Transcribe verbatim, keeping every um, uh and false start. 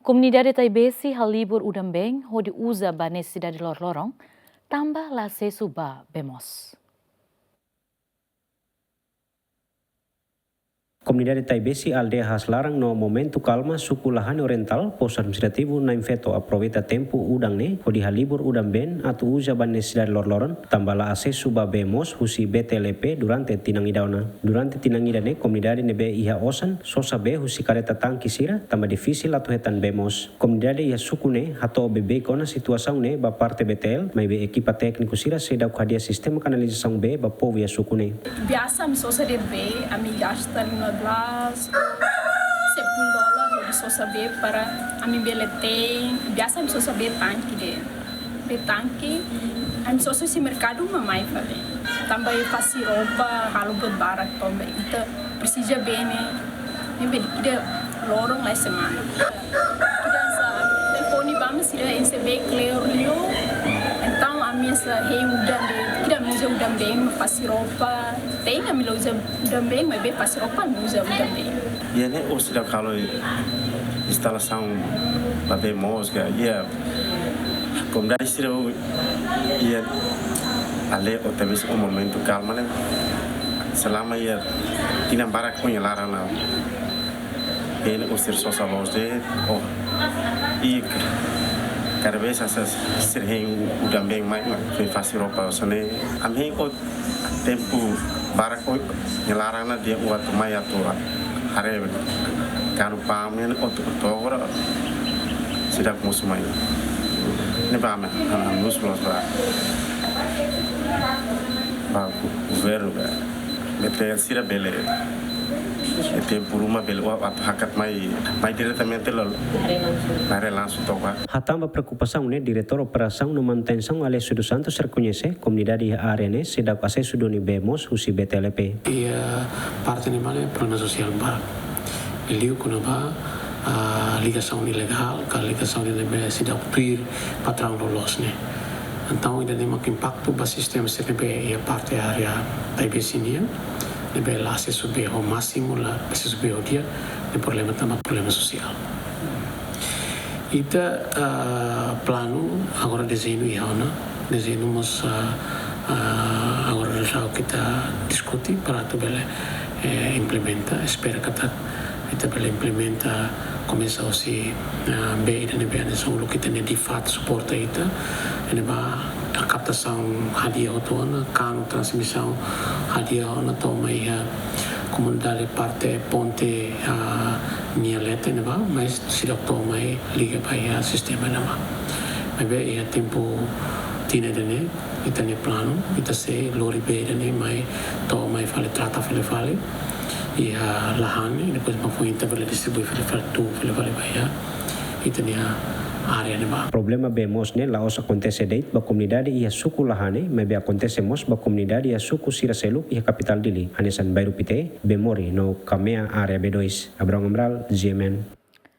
Komunidade Taibesi halibur udan-been hodi uza ba nesesidade loroloron, tanba la asesu ba bee moos. Komunidade Taibesi, aldeia Haas Laran no Momentu Kalma, suku Lahane Orientál, Postu Administrativu Nain Feto, aproveita tempu udan ne'e hodi halibur udan-been atu uza ba nesesidade loroloron, tanba la asesu ba bee moos husi B T L P durante tinan ida ona. Durante tinan ida ne'e, komunidade ne'ebé iha osan sosa bee husi karreta tanke sira, tanba difisil atu hetan bee moos. Komunidade iha suku ne'e hato'o beibeik ona situasaun ne'e ba parte B T L, maibé ekipa tékniku sira seidauk hadi'a sistema kanalizasaun bee ba povu iha suku ne'e. Biasa ami sosa de'it bee, ami gasta lima belas, sepuluh dolar hodi sosa bee para ami bele te'in. Biasa ami sosa bee tanke de'it. Bee tanke, ami sosa husi merkadu mak mai fali. Tanba iha fase roupa, halo buat barak, tanba ita presiza bee ne'e, ne'ebé ida loron la semana. Ida hanesan telefone ba ami sira, ese bee kleur liu. Entaun ami hanesan hein udan de'it, ida ami uza udan-been mak fase roupa. Te'in ami la uza udan-been, maibé fase roupa ami uza udan-been. Iha ne'e ó seidauk halo instalasaun ba bee moos ka, iha komunidade sira, iha aldeia Taibesi, Momentu Kalma ne'e, selama iha tinan barak ó-nia laran ne'e, bee ne'e ó sira sosa loos de'it, ó, i ka-, kada vez hanesan sira hein udan-been mai, mai fase roupa, hanesan ne'e. Ami hein ó tempu barak ó-nia laran ne'e, dehan ó atu mai atu haree kanu pam ne'e, ó atu, ó atu agora seidauk mosu mai. Ne'ebé ami, ami, ami husu loos ba, ba governu ka, B T L sira bele, iha tempu ruma bele ó atu hakat mai, mai diretamente la, la relansu toka. Hatán ba preokupasaun ne'e, Diretór Operasaun no Manutensaun, Alessio dos Santos, rekoñese komunidade iha área ne'e seidauk asesu duni bee moos husi B T L P. Iha parte ne'ebá ne'e problema sosiál barak. Liuliu kona-ba, ah, ligasaun ilegál, ka ligasaun ne'ebé seidauk tuir patraun loloos ne'e. Entaun ida-ne'e mak impaktu ba sistema sira ne'ebé iha parte área Taibesi nian, ne'ebé la asesu bee ho másimu, la asesu bee ho di'ak, ne'e problema tanba problema sosiál. Ita, ah, planu agora dezeñu iha ona, dezeñu mós, ah, ah, agora daudaun ita diskute para atu bele, eh, implementa, espera katak ita bele implementa, komesa husi, ah, bee ida ne'ebé hanesan uluk ita-nia DFAT suporta ita, ne'ebá kaptasaun hadi'a hotu ona, kanu transmisaun hadi'a ona to'o mai iha komunidade parte ponte, ah, nia leten ne'ebá, mais seidauk to'o mai liga ba iha sistema ne'ebá. Maibé iha tempu tinan ida-ne'e, ita-nia planu, ita sei lori bee ida-ne'e mai, to'o mai fali, trata fali fali iha Lahane, depois mak foin ita bele distribui fali fali, to'o fali fali ba iha ita-nia área ne'ebá. Problema bee moos ne'e la'ós akontese de'it ba komunidade iha suku Lahane, maibé akontese mós ba komunidade iha suku sira seluk iha kapitál Dili, hanesan Bairru Pité, Bemori no Kamea área B dois. Abrão Amaral, G M N.